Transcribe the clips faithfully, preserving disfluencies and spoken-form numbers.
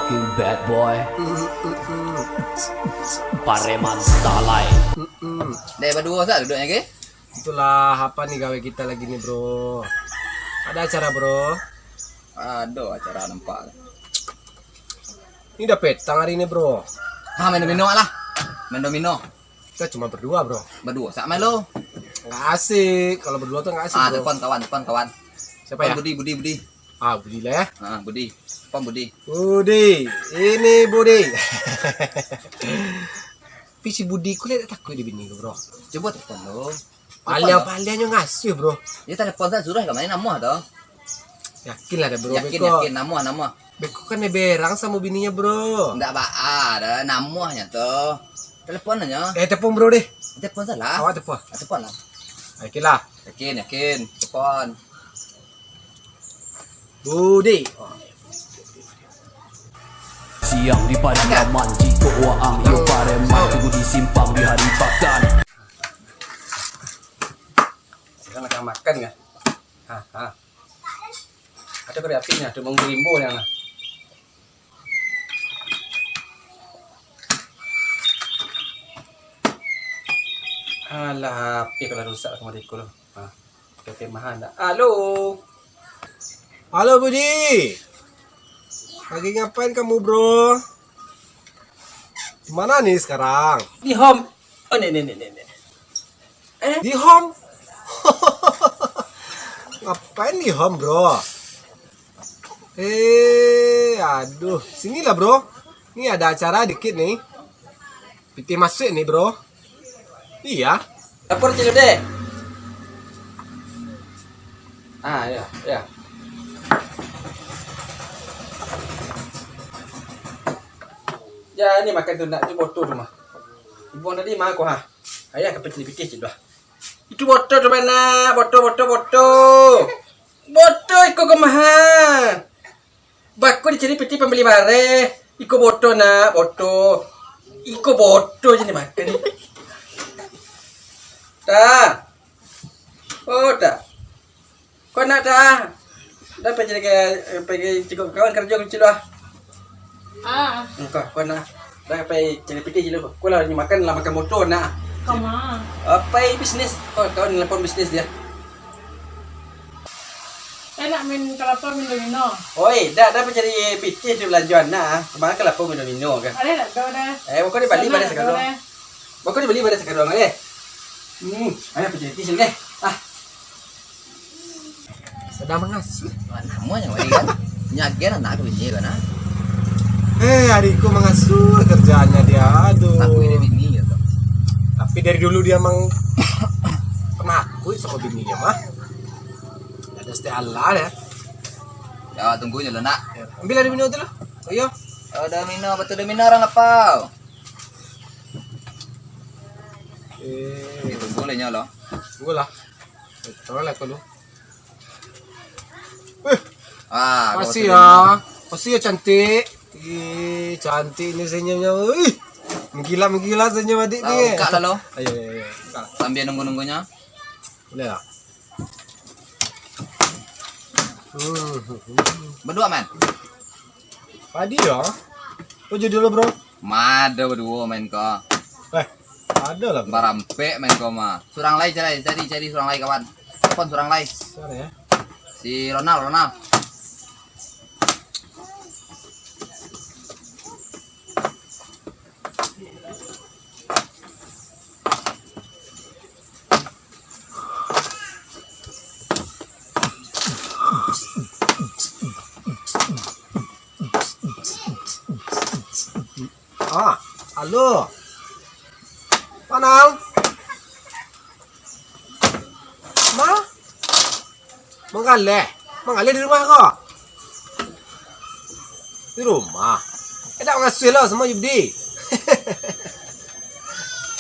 Bad boy. Pareman salai. Dek baduo sa duduknyo ke? Itulah apa ni gawe kita lagi ni, bro. Ada acara, bro? Ado acara nampak. Ini dah petang hari ni, bro. Ha, main domino lah. Main domino. Kita cuma berdua, bro. Berdua, sak main lo. Nggak asik. Kalau berdua tuh nggak asik, ah, bro. Telepon kawan, telepon kawan. Siapa ya? Budi, Budi, Budi. Ah, Budi lah ya. Ah, Budi. Telepon Budi. Budi, ini Budi. Tapi si Budi ku lihat takut di bini ku, bro. Coba telepon lo. Paliang-paliangnyo ngasuh, bro. Yo, telepon sa suruah ka mano namuah tu? Yakin lah dah, bro. Yakin, beko, yakin. Namuah, namuah. Beko kan berang samo bininyo, bro. Ndak baa dah, namuahnyo tu. Telepon nyo. Eh, telepon, bro, deh. Telepon salah. Awak telepon. Ah, telepon lah. Yakin lah. Yakin, yakin. Telepon. Budi. Siang di padiaman, jikok waang, iyo pareman, tunggu di simpang di hari pakan. Sekarang nak makan kah? Ha, ha. Ada korek api ni, ada manggerimbo ni, nah. Alah, H P kalau rusak kamari ko lo. Ha. H P mahal ndak? Halo. Halo, Budi. Lagi ngapain kamu, bro? Di mana nih sekarang? Di home. Oh, nih, nih, nih, nih, nih. Eh? Di home. Ngapain di home, bro? Eh, aduh. Sinilah, bro. Ini ada acara dikit nih. Pitih masuk nih, bro. Iya. Lapor cik deh. Ah, ya, ya. Ya, ni makan tu nak, tu botol tu mah. Ibu tadi mah ko ha. Ayah ka pitih-pitih cik dah. Itu botol tu mana? Botol, botol, botol. Botol iko ko mah. Bako dicari pitih pambali bareh. Iko botol nak, botol. Iko botol je ni makan ni. Dah. Oh, dah. Kau nak dah? Dah pergi lagi, pergi cakap kawan kerja kecil lah. Ah. Engkau, kau nak? Dah pai cari pitih je lu. Kau lah ni makan lah, makan motor nak. Kau mah. Ah, pai bisnis. Kau kawan nelpon bisnis dia. Eh, nak main kelapa, main domino. Oi, dah, dah pai cari pitih tu belanja anak. Kemarin kelapa main domino kan? Ada tak tahu dah. Eh, kau di Bali sana pada tak tahu sekarang. Dah. Bako dibali baliak sakaduanyo, eh. Hmm, ayo pacaliak sini deh. Ah. Sadang mangasuah. Wah, namonyo wari kan. Nyagian anak ka bini ko nah. Eh, ari ko mangasuah kerjaannyo dia, aduh. Tapi dari dulu dia mang-, penakut samo bininyo mah. Ada setiap Allah ya. Ya, tunggu je lo nak. Ya, ambil dari minum tu lah. Oh, iyo. Oh, dah minum, betul dah minum orang lapau. Eh. Itu boleh nyala. Boleh lah. Tahu lah kalau. Eh, ah, makasih ya. Makasih ya, cantik. Ih, cantik ni senyumnya. Ih, menggila-menggila senyum adik ni. Buka lah lo. Ayo, ayo, ayo. Buka lah. Sambil nunggu-nunggunya. Boleh lah. Hmm. Berdua, man? Padi ya? Kau jadi lo, bro? Mado berdua main ko. Eh, ada lah, bro. Barampek main ko mah. Surang lai cari, cari, cari surang lai, kawan. Telepon surang lai. Siapa ya? Si Ronald, Ronald. Ah, halo. Panang. Ma? Manggaleh? Manggaleh di rumah ko? Di rumah. Eh, dak mangasuh lo samo Yubdi.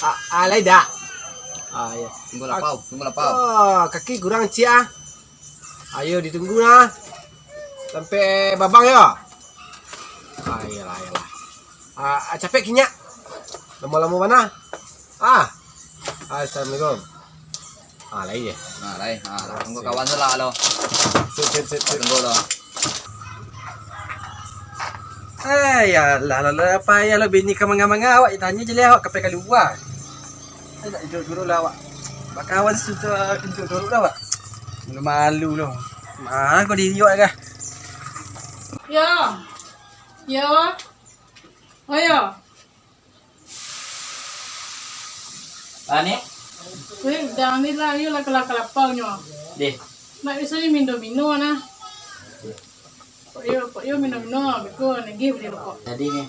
Ah, ah, lai dak? Ah, iya. Tunggu lapau, tunggu lapau. Oh, kaki kurang ciek ah. Ayo ditunggu nah. Sampai babang yo. Ah, iyalah, iyalah. Ah, ah, capek kinyak. Lamo-lamo bana. Ah. Assalamualaikum. Ah, lai je. Ah, lai. Ah, tunggu kawan tu lah lo. Sip, sip, sip, sip. Tunggu lo. Eh, ya lah, lah, lah, apa ya lah, bini ka manga-manga, awak tanyo je lah, awak ka pai kalua. Saya nak duduk dulu lah, awak. Bakawan susah duduk dulu lah, awak. Malu-malu lah. Mana kau diri awak kah? Yo. Yo. Oh, yo. Ah, ni? Weh, jangan ni lah, iyo lah, kalah-kalah lapar nyo. Deh. Nak biasonyo mindo-mindo nah. Pok yo, pok yo mindo-mindo, beko nagih bali rokok. Jadi ni.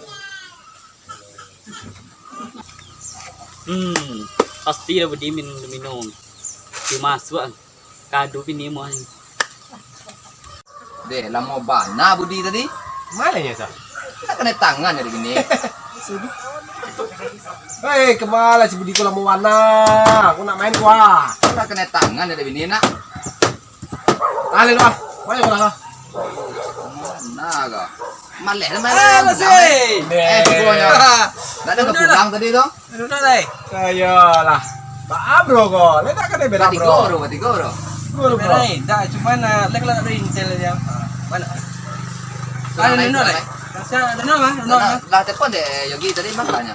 Hmm, pasti lah Budi mindo-mindo. Dia masuk ah. Kado bini mah. Deh, lamo bana Budi tadi. Mana nyo, Sa? Nak kena tangan jadi bini. Hei, kemana si Budi ko lamo bana? Aku nak main ko ah. Nak kena tangan jadi bini nak. Tahan dulu ah. Mana ko lah? Mana ko? Maleh lah, maleh. Alah, si. Eh, tigo nyo. Dah ada pulang tadi tu. Duduk, Lai. Sayolah. Baa, bro, ko? Lai tak kena beda, bro. Batigo, bro, batigo, bro. Bro, bro. Lai, tak, cuman, ah, lai kalau nak intel dia. Mana? Sudah, Lai, Lai, Lai. Sudah, Lai. Lah, telepon dek Yogi tadi, masalahnya.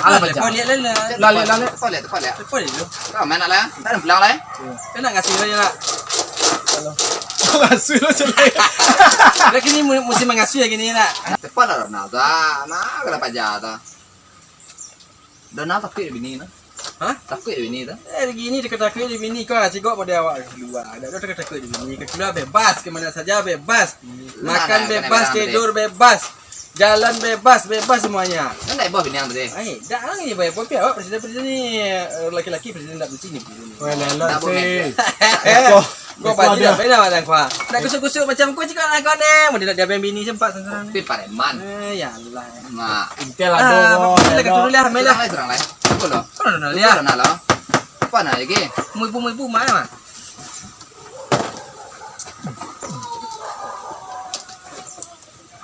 Alah, telepon dia, Lai, Lai. Lai, Lai, Lai. Telepon dia, telepon dia. Telepon dia dulu. Kau main nak, Lai? Tak ada pulang, Lai. Kan nak ngasuh dia, nak. Halo. Ngasuh lo, Lai. Lagi ni mu-, musim mangasuh lagi ni, nak. Telepon lah, Ronaldo. Nah, kenapa jahat, ah? Donald takuik dek bini tu. Hah? Takuik dek bini tu. Eh, gini dia takuik dek bini kau lah, cigok pada awak keluar. Dak ada takuik dek bini, keluar bebas, ke mana saja bebas. Makan bebas, tidur bebas. Jalan bebas, bebas semuanya. Kan dak bos bini yang tadi. Ai, dak lagi bos, tapi awak presiden-presiden ni, eh, laki-laki presiden dak bersini presiden ni. Weh, lelak sih. Kau pasti dak beda macam kau. Nak kusuk-kusuk macam kau cakap lah kau ni. Mau dia nak diapain bini sempat sana. Tapi pareman. Eh, ya Allah. Mak. Intel lah, ah, dong. Apa lagi dulu lah, main lah. Serang lah, serang lah. Apa lo? Apa lo, Nal? Apa lo, Nal, lo? Apa nak lagi? Mau ibu, mau ibu, mana, Mak?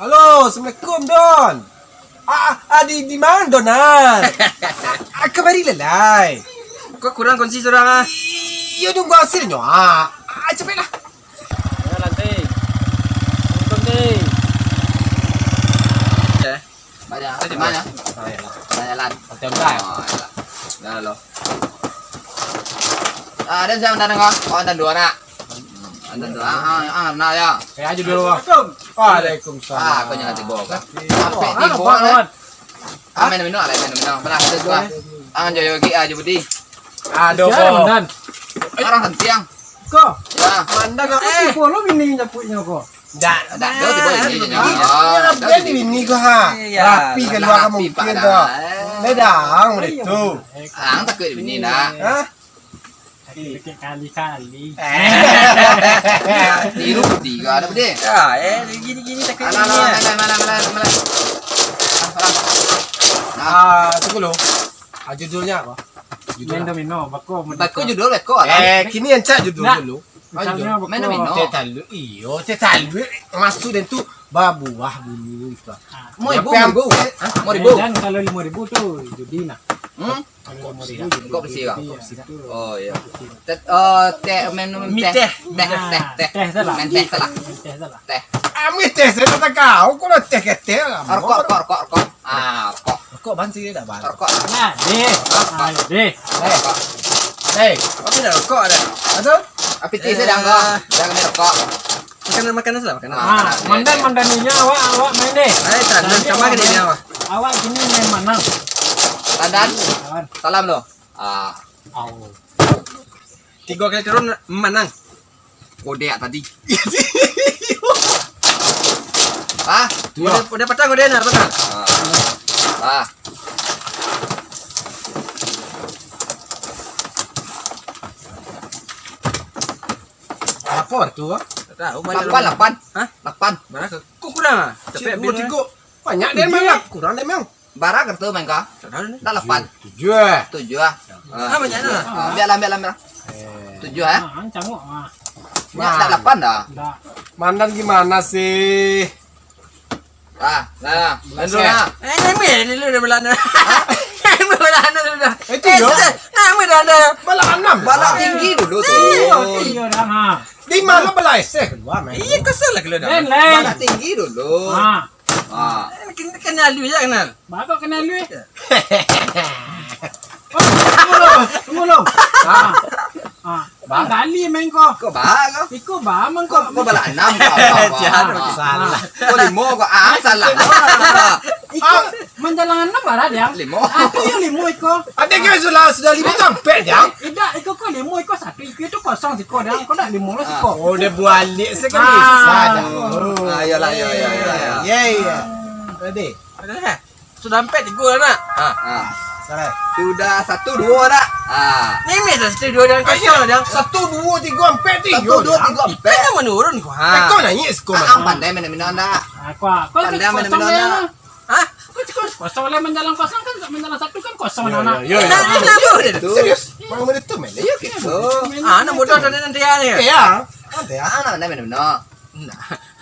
Halo, assalamualaikum, Don. Ah, ah, ah, di, di mana, Don, ah? Ah, kabari lah, Lai. Kok kurang kunci surang, ah? Iyo, tunggu hasilnyo, ah. Ah, capeklah. Ayo, Lanti. Untung, Ti. Eh. Banyak, di mana? Oh, iya. Banyak, Lan. Hotel Brai. Oh, iya. Dah, lo. Ah, ada jam dah dengar. Oh, ada dua nak. Hmm, ada dua. Ah, ah, ah, nah, ya. Eh, aja dulu, Bang. Assalamualaikum. Waalaikumsalam. Ah, kau jangan tiba, kan? Sampai tiba, kan? Ah, main minum, Lan, main minum. Belah, ada dua. Ah, Joyo lagi, ah, Jubudi. Aduh, Bang. Orang Hentiang. Ko? Ya. Mandang ko. Eh, tibo lo bini nyapuiknyo ko. Ndak, ndak, ndak, tibo ini, ndak. Iyo, bini ko, ha. Rapi kalua mungkin tu. Beda ang itu. Ang takuik bini, ndak? Hah? Takuik kali-kali. Eh. Tiru tiga ada bede. Ya, eh, gini-gini takuik bini. Alah, alah, alah. Ah, tu dulu. Ah, judulnyo apo? Judul apo? Main domino, bako. Bako judul bako lah. Eh, kini ancak judul dulu. Misalnyo bako. Main domino. Teh talua, iyo, teh talua. Maksud den tu babuah bunyi gitu. Ah. Limo ribu, limo ribu. Hah? Limo ribu. Dan kalau limo ribu tu judi nah. Hmm? Kalau limo ribu judi. Kok besi, Kak? Iya, betul. Oh, iya. Teh, eh, teh, main, main teh. Teh, teh, teh. Teh salah. Main teh salah. Main teh salah. Teh. Ami teh, saya tak tahu. Kok lah teh ke teh lah. Rokok, rokok, rokok, rokok. Ah, rokok. Rokok ban sih, dak ban. Rokok. Nah, deh. Rokok. Ah, deh. Rokok. Hei. Apo dah rokok dah? Apo tu? Api ti sedang kok. Jangan rokok. Makanan, makanan salah, makanan. Ah, makanan. Mandan, mandan inyo awak, awak main deh. Ayo, Tan, Tan, sama kini awak. Awak kini main manang. Tandan. Salam lo. Ah. Au. Tigo kali turun manang. Kodek tadi. Ah, udah, udah patang, udah enak, patang. Ah. Ah. Apo tu? Tak tahu, mana lapan, lapan. Hah? Lapan. Mana ke? Kok kurang ah? Tapi habis tigo. Banyak deh, kurang deh, Mang. Bara kartu main ka? Dah lapan. Tujuh. Tujuh ah. Ah, banyak lah. Ah, ambil lah, ambil lah, ambil lah. Tujuh ah. Ah, cangok ah. Banyak dah lapan dah. Mandan gimana sih? Ah, nah, nah. Main dulu nah. Eh, main dulu dah belakang. Balak anam dulu dah. Itu eh, yo. Sudah. Nah, mudah dah. Balak anam. Balak tinggi dulu tu. Iyo, iyo dah. Ha. Di mana balak eseh keluar, men? Iya, kesel lah kalau dah. Lain, lain. Balak tinggi dulu. Ha. Ha. Eh, kena, kena lu ya, kenal. Bapak kena lu ya. Oh, tunggu lu, tunggu lu. Ha. Ha. Ba. Gali main ko. Kok ba ko? Iko ba mang ko. Kok, kok balak anam ko? Apa, apa? Jangan salah. Kok limo ko? Ah, salah. Iko manjalang anam bara dia. Limo. Aku yang limo iko. Ada kan sudah, sudah limo sampai dia. Tidak, iko ko limo, iko satu, iko itu kosong siko dia. Kau nak limo lo siko. Oh, dia balik sekali. Ah. Bisa dah. Ah, iyalah, iya, iya, iya, iya. Iya, iya. Ready? Ada dah. Sudah ampek tigo lah, nak. Ha. Ha. Salah. Sudah satu duo, nak. Ha. Ni meh satu duo dan kosong dah. Satu duo tigo ampek tigo. Satu duo tigo ampek. Kan yang menurun ko. Ha. Eh, kau naiak siko. Ah, pandai main-main dah. Aku, aku pandai main-main dah. Ha? Kau cakap kosong lah, manjalang kosong kan, manjalang satu kan kosong, nak. Yo, yo, yo. Serius? Mang mana tu main? Yo, gitu. Ah, nak bodoh tadi nanti ya. Iya. Nanti anak pandai main-main. Nah.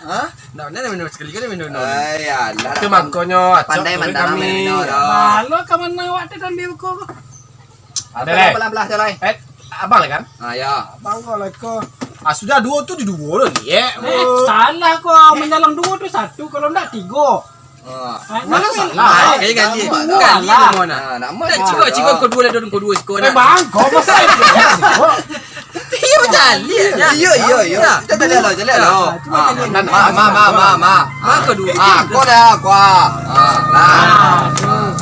Hah? Ndak, ndak, ndak, ndak, sekali-kali minum, minum. Ai, alah, itu makonyo, pandai mandanga kami. Malu ka manang awak tu kan di buku. Alah, alah, alah, jalai. Eh, abang lah kan? Ah, ya. Abang kau lah kau. Ah, sudah duo tu di duo lo, ye. Eh, salah kau. Manjalang duo tu satu, kalau ndak tigo. Ah. Ah, mana salah? Ah, kayak ganti. Dua lah. Nah, nak mau. Cikok, cikok, kau duo lah, kau duo, cikok. Eh, bang, kau masa itu. Iyo, caliak. Iyo, iyo, iyo. Caliak lo, caliak lo. Ma, ma, ma, ma, ma. Ma, ko duo. Ah, ko dah, ko. Ah, nah.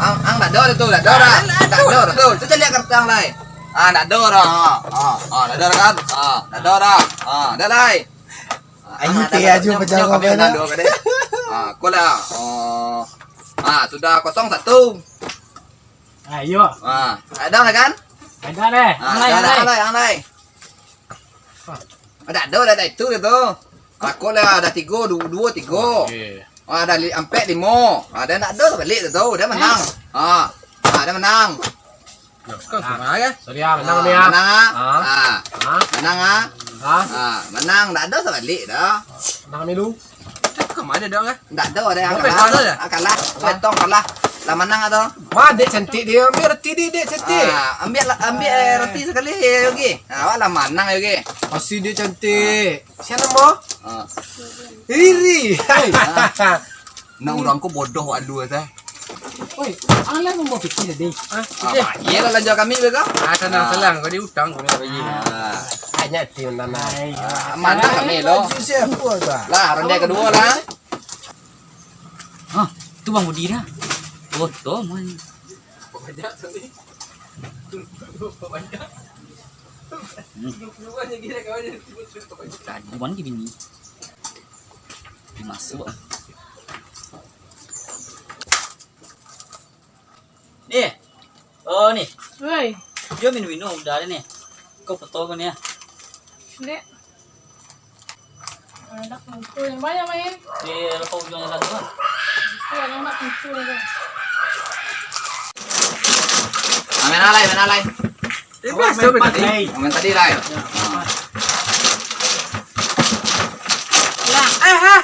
Ang, ang ndak ado tu, ndak ado dah. Ndak ado dah tu. Tu caliak kartang lai. Ah, ndak ado dah. Ah, ah, ndak ado dah kan? Ah, ndak ado dah. Ah, dah lai. Ayu teh aju pecah kau kena. Ah, ko lah. Oh. Ah, sudah kosong satu. Ayo. Ah, ado lah kan? Ado deh. Ah, ang lai, ado ang lah, lai. Ang lai, ang lai. Ado, ado, ado itu gitu. Aku lah ado tigo, du-, duo, tigo. Okey. Ah, ado li-, ampek, limo. Ah, dah ndak ado balik tu, dah menang. Ah. Ah, dah menang. Yo, kau sama ya? Sorry ah, menang ni ah. Menang ah. Ah. Ah. Ah. Menang ah. Ah. Ah, menang ndak ado sabalik dah. Menang milu. Kau mana dah kan? Ndak ado dah. Berapa kalah? Kalah dah? Ah, kalah. Betong kalah. Lah menang atau? Wah, dek cantik dia. Ambil roti dia, dek cantik. Ah, ambil lah, ambil roti sekali, Yogi. Ah, awak lah menang, Yogi. Pasti dia cantik. Siapa nama? Ah. Riri. Hei. Ah. Nah, urang ko bodoh wak lu tah. Oi, alah mambawa piti tadi. Ah, iyalah lanjut kami juga. Ah, tenang, tenang. Kau di utang kau ni bagi. Ah. Hanya tim tanah. Ah, mana kami lo? Lah, ronde kedua lah. Ah, tu Bang Budi dah. Foto man. Hmm. Tadi mana dia bini? Masuk. Ni. Oh, ni. Woi. Yo minum-minum udah ni. Kau foto kau ni ah. Dek. Anak kumpul yang banyak main. Di lepas ujung jalan tu kan. Itu yang anak kumpul tu. Ah, main alai, main alai. Eh, biasa main tadi. Main tadi lah. Ya. Ah. Lah, eh, eh.